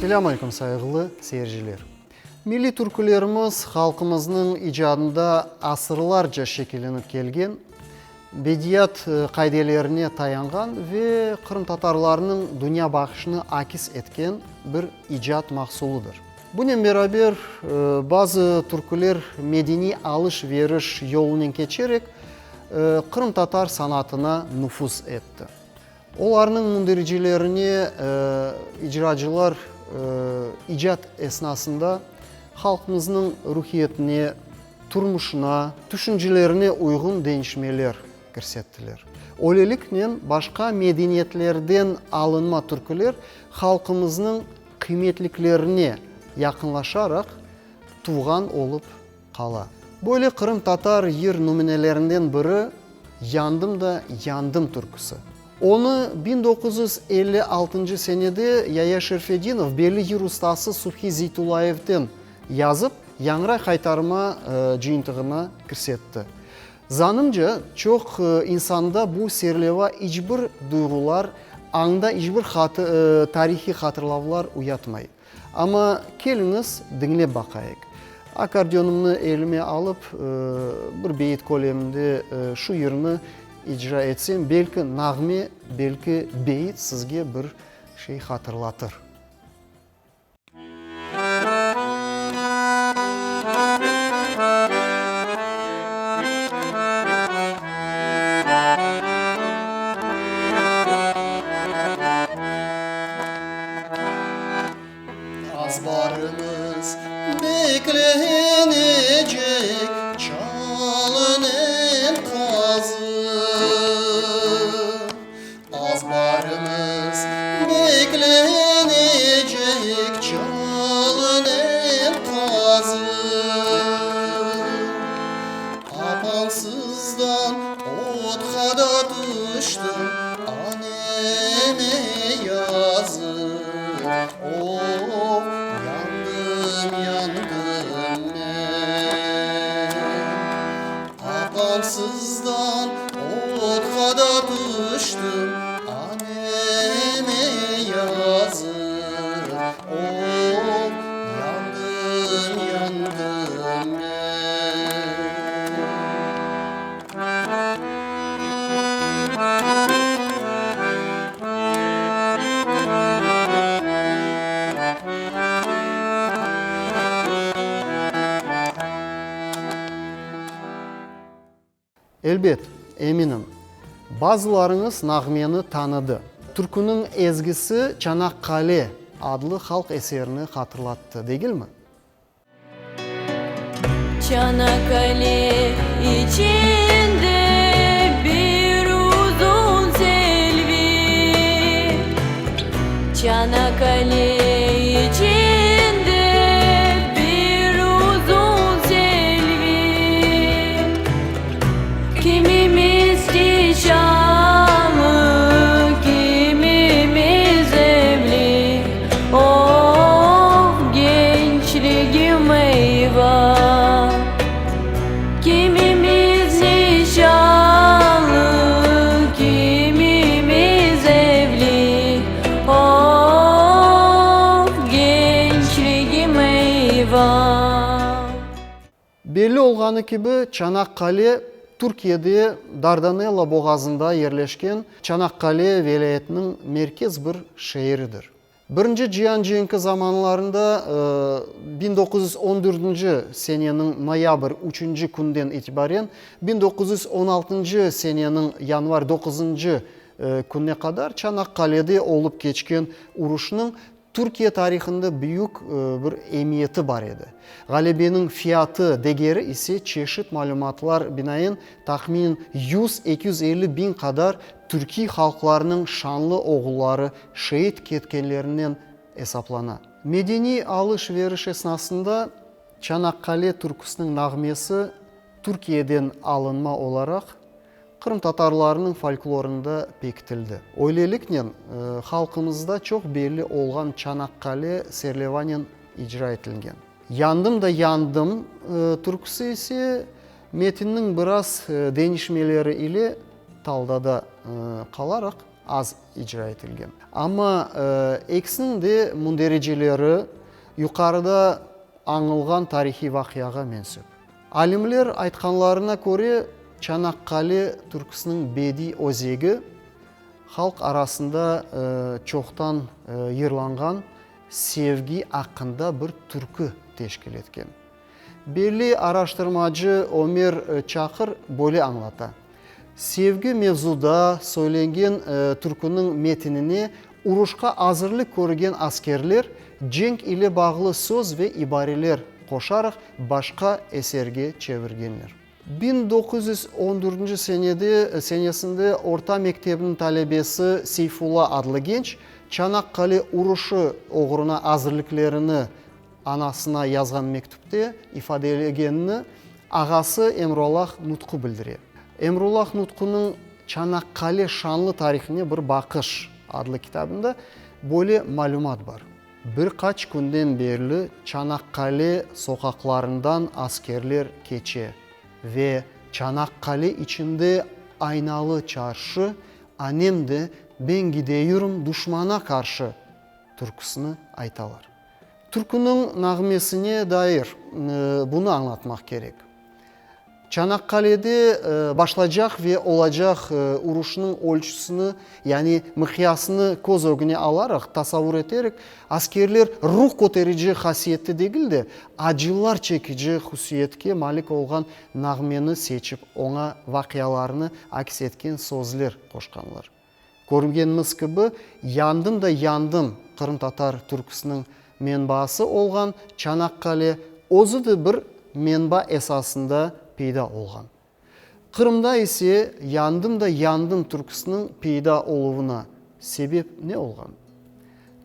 Selâm aleyküm, sayğılı seyirciler! Milliy türkülerimiz halqımıznıñ icadında asırlarca şekillenip kelgen, bediyat qaidelerine tayanğan ve qırımtatarlarnıñ dünyabaqışını akis etken bir icat mahsulıdır. Bunen beraber, bazı türküler medeniy alış-veriş yolunen keçerek, qırımtatar sanatına nufuz etti. Olarnıñ mündericilerine icracılar icat esnasında halqımıznıñ ruhiyetine, turmuşına, tüşüncelerine uyğun deñişmeler kirsettiler. Öyleliknen, başqa medeniyetlerden alınma türküler halqımıznıñ qıymetliklerine yaqınlaşaraq tuvğan olıp qala. Böyle qırımtatar yır nümünelerinden biri Yandım da yandım türküsi. Onı 1956 senede Yaya Şerfedinov belli yır ustası Subhi Zeytullayevden yazıp, Yañıray qaytarma cıyıntığına kirsetti. Zanımca, çoq insanda bu serleva iç bir duyğular, añda iç bir tarihiy hatırlavlar uyatmay. Amma keliñiz, diñlep baqayıq. Akkordeonımnı elime alıp, bir beyit köleminde şu yırnı icra etsem, belki nağme, belki beyit sizge bir şey hatırlatır. Azbarımız beklenecek çalınen qazı. Azbarımız beklenecek çalınen qazı. Apansızdan otqa da tüştim, aneme yazıq, of, yandım, yandım men. Apansızdan otqa da tüştim, aneme yazıq, of, yandım, yandım men. Elbet, eminim, bazılarıñız nağmeni tanıdı. Türküniñ ezgisi Çanaqqale adlı halq eserini hatırlattı, degilmi? Çanakkale içinde bir uzun selvi, Çanakkale içinde bir uzun selvi. Kimimiz nişanlı, kimimiz evli, Of, gençligim, eyvah! Kimimiz nişanlı, kimimiz evli, Of, gençligim, eyvah! Belli olğanı kibi, Çanaqqale, Türkiyede Dardanella boğazında yerleşken Çanaqqale vilâyetiniñ merkez bir şeeridir. Birinci cian cenki zamanlarında, 1914 seneniñ noyabr üçünci künden itibaren 1916 seneniñ yanvar doquzıncı kününe qadar Çanaqqalede olıp keçken uruşnıñ Türkiye tarihında büyük bir emiyeti bar edi. Ğalebeniñ fiyatı, degeri ise çeşit malümatlar binaen tahminen 100-250 biñ qadar türkiy halqlarnıñ şanlı oğulları şeit ketkenlerinen esaplana. Medeniy alış-veriş esnasında Çanaqqale türküsiniñ nağmesi Türkiyeden alınma olaraq qırımtatarlarnıñ folklorında pekitildi. Öyleliknen, halqımızda çoq belli olğan Çanaqqale serlevanen icra etilgen. Yandım da yandım türküsi ise metinniñ biraz deñişmeleri ile Taldada qalaraq. az icra etilgen. Amma ekisiniñ de mündereceleri yuqarıda añılğan tarihiy vaqiağa mensüp. Alimler aytqanlarına köre, Çanaqqale türküsiniñ bediy özegi halq arasında çoqtan yırlanğan sevgi aqqında bir türkü teşkil etken. Belli araştırmacı Ömer Çakır böyle añlata, Sevgi mevzuda söylengen türküniñ metinine uruşqa azırlik körgen askerler cenk ile bağlı söz ve ibareler qoşaraq başqa eserge çevirgenler. 1914 senede senesinde orta mektebiniñ talebesi Seyfulla adlı genç Çanaqqale uruşı oğruna azırliklerini anasına yazğan mektüpte ifadelegenini ağası Emrullah Nutku bildire. Emrullah Nutkunıñ Çanaqqale şanlı tarihine bir baqış adlı kitabında böyle malümat bar. Bir qaç künden berli Çanaqqale soqaqlarından askerler keçe ve Çanaqqale içinde aynalı çarşı, anem de ben gideyürüm duşmana qarşı türküsini aytalar. Türküniñ nağmesine dair bunı añlatmaq kerek. Çanaqqalede başlacaq ve olacaq uruşnıñ ölçüsini, yani mıqyasını köz ögüne alaraq, tasavvur eterek, askerler ruh köterici hasiyette degil de, acılar çekici hususiyetke malik olğan nağmeni seçip, oña vaqialarnı aks etken sözler qoşqanlar. Körgenimiz kibi, Yandım da yandım qırımtatar türküsiniñ menbaası olğan Çanaqqale özü de bir menba esasında peyda olğan. Qırımda ise Yandım da yandım türküsiniñ peyda oluvına sebep ne olğan?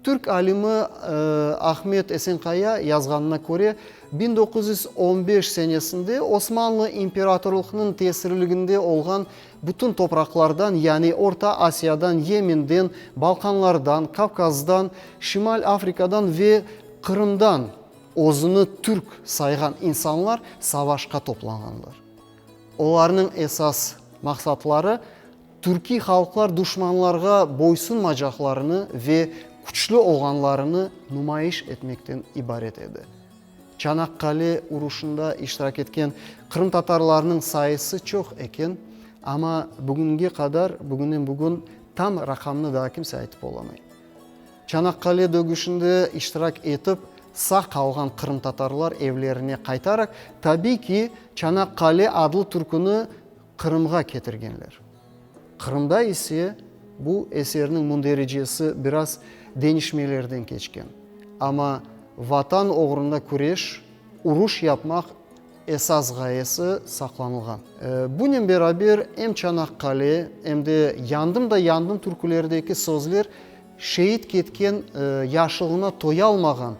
Türk alimi Ahmet Esenkaya yazğanına köre, 1915 senesinde Osmanlı imperatorlıqnıñ tesirliginde olğan bütün topraqlardan, yani Orta Asiyadan, Yemenden, Balkanlardan, Kavkazdan, Şimal Afrikadan ve Qırımdan özüni türk sayğan insanlar savaşqa toplanğanlar. Olarnıñ esas maqsatları, Türkiy halqlar duşmanlarğa boysunmacaqlarını ve küçlü olğanlarını numayış etmekten ibaret edi. Çanaqqale uruşında iştirak etken qırımtatarlarnıñ sayısı çoq eken, amma bugünge qadar, bugünden bugün tam raqamnı daa kimse aytıp olamay. Çanaqqale dögüşinde iştirak etip, sağ qalğan qırımtatarlar evlerine qaytaraq, tabiy ki, Çanaqqale adlı türküni Qırımğa ketirgenler. Qırımda ise bu eserniñ mündericesi biraz deñişmelerden keçken. Amma Vatan oğrunda küreş, uruş yapmaq esas ğayesi saqlanılğan. Bunen beraber em Çanaqqale, em de Yandım da yandım türkülerdeki sözler şeit ketken yaşlığına toyalmağan,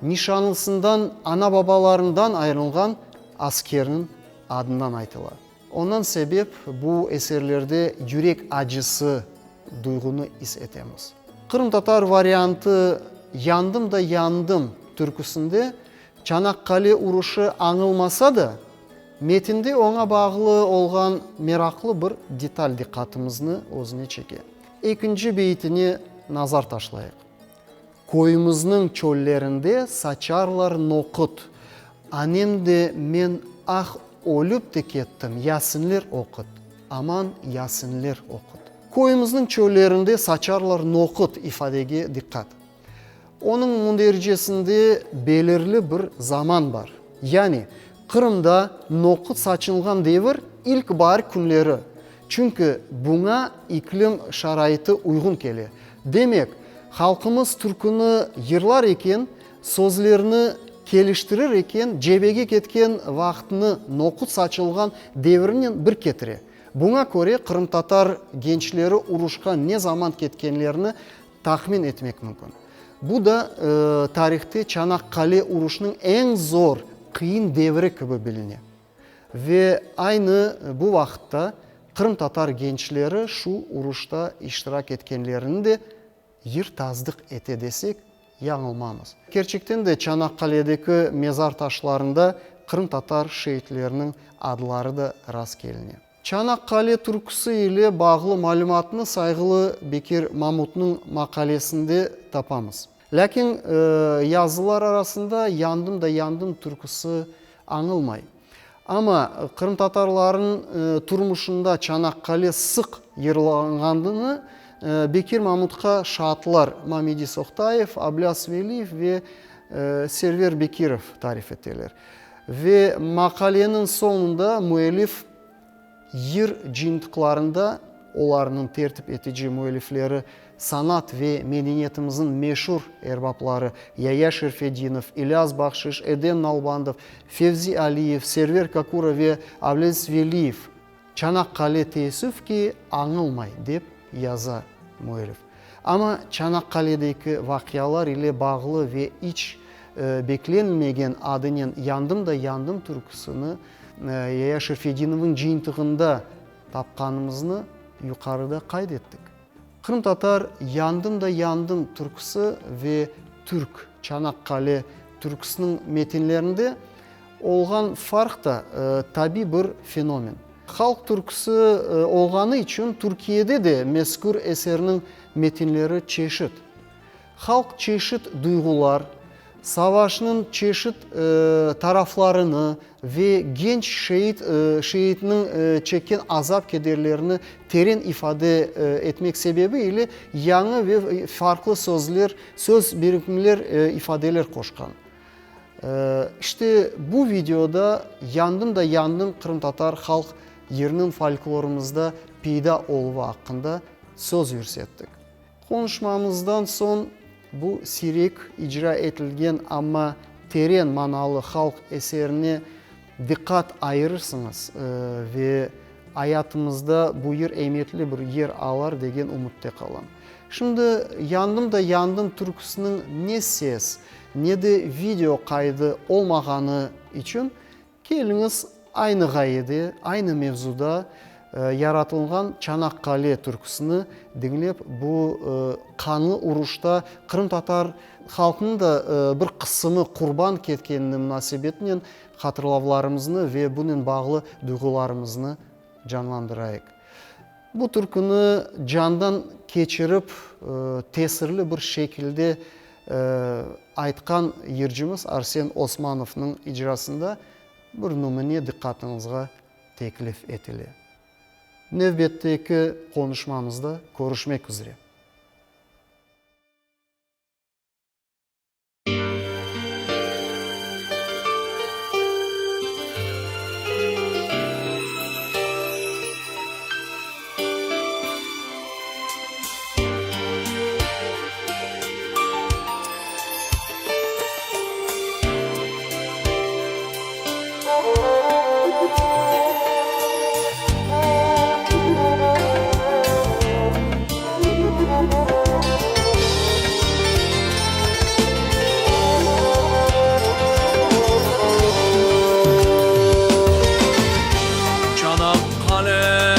nişanlısından, ana-babalarından ayırılğan askerniñ adından aytıla. Ondan sebep bu eserlerde yürek acısı duyğunı is etemiz. Qırımtatar variantı Yandım da yandım türküsinde Çanaqqale uruşı añılmasa da, metinde oña bağlı olğan meraqlı bir detal diqqatımıznı özüne çeke. Ekinci beyitine nazar taşlayıq. Köyümizniñ çöllerinde saçarlar noqut, Anem de men ah ölüp de kettim, Yasinler oqut, aman Yasinler oqut. Köyümizniñ çöllerinde saçarlar noqut ifadege diqqat. Onıñ mündericesinde belirli bir zaman bar. Yani, Qırımda noqut saçılğan devir ilk baar künleri, çünki buña iklim şaraiti uyğun kele. Demek, halqımız türküni yırlar eken, sözlerini keliştirir eken, cebege ketken vaqtını noqut saçılğan devirinen bir ketire. Buña köre qırımtatar gençleri uruşqa ne zaman ketkenlerini tahmin etmek mümkün. Bu da tarihte Çanaqqale uruşınıñ eñ zor, qıyın devri kibi biline. Ve aynı bu vaqıtta qırımtatar gençleri şu uruşta iştirak etkenlerini de yır tasdıq ete desek, yañılmamız. Kerçekten de Çanaqqaledeki mezar taşlarında qırımtatar şeitleriniñ adları da rastkeline. Çanaqqale türküsi ile bağlı malümatnı sayğılı Bekir Mamutnıñ maqalesinde tapamız. Lâkin yazılar arasında Yandım da yandım türküsi añılmay. Amma qırımtatarlarnıñ turmuşında Çanaqqale sıq yırlanğanını Bekir Mamutqa şaatlar Mamedi Sohtayev, Ablâz Veliyev ve Server Bekirov tarif eteler. Ve maqaleniñ soñunda müellif yır cıyıntıqlarında olarnıñ tertip etici müellifleri sanat ve medeniyetimizniñ meşur erbapları Yaya Şerfedinov, İlyas Bahşiş, Edem Nalbandov, Fevzi Aliyev, Server Kakura ve Ablez Veliyev Çanaqqale teessüf ki, añılmay, dep yaza müellif. Amma Çanaqqaledeki vaqialar ile bağlı ve iç beklenilmegen adınen Yandım da yandım türküsini Yaya Şerfedinovnıñ cıyıntığında tapqanımıznı yuqarıda qayd ettik. Qırımtatar Yandım da yandım türküsi ve Türk, Çanaqqale, türküsiniñ metinlerinde olğan farq da tabiy bir fenomen. Halq türküsi olğanı içün Türkiyede de mezkür eserniñ metinleri çeşit. Halq çeşit duyğular, savaşnıñ çeşit taraflarını ve genç şeit şeitniñ çekken azap-kederlerini teren ifade etmek sebebi ile yañı ve farqlı sözler, söz birikimler, ifadeler qoşqan. İşte, bu videoda Yandım da yandım qırımtatar halq yırınıñ folklorımızda peyda oluvı aqqında söz yürsettik. Qonuşmamızdan soñ bu siyrek icra etilgen, amma teren manalı halq eserine diqqat ayırırsıñız ve ayatımızda bu yır emiyetli bir yer alar degen ümütte qalam. Şimdi Yandım da yandım türküsiniñ ne ses, ne de video qaydı olmağanı içün Keliñiz, aynı ğayede, aynı mevzuda yaratılğan Çanaqqale türküsini diñlep, bu qanlı uruşta qırımtatar halqınıñ da bir qısımı qurban ketkenine munasebetinen hatırlavlarımıznı ve bunen bağlı duyğularımıznı canlandırayıq. Bu türküni candan keçirip, tesirli bir şekilde aytqan yırcımız Arsen Osmanovnıñ icrasında bir nümüne diqqatıñızğa teklif etile. Nevbetteki qonuşmamızda körüşmek üzre. Çanakkale.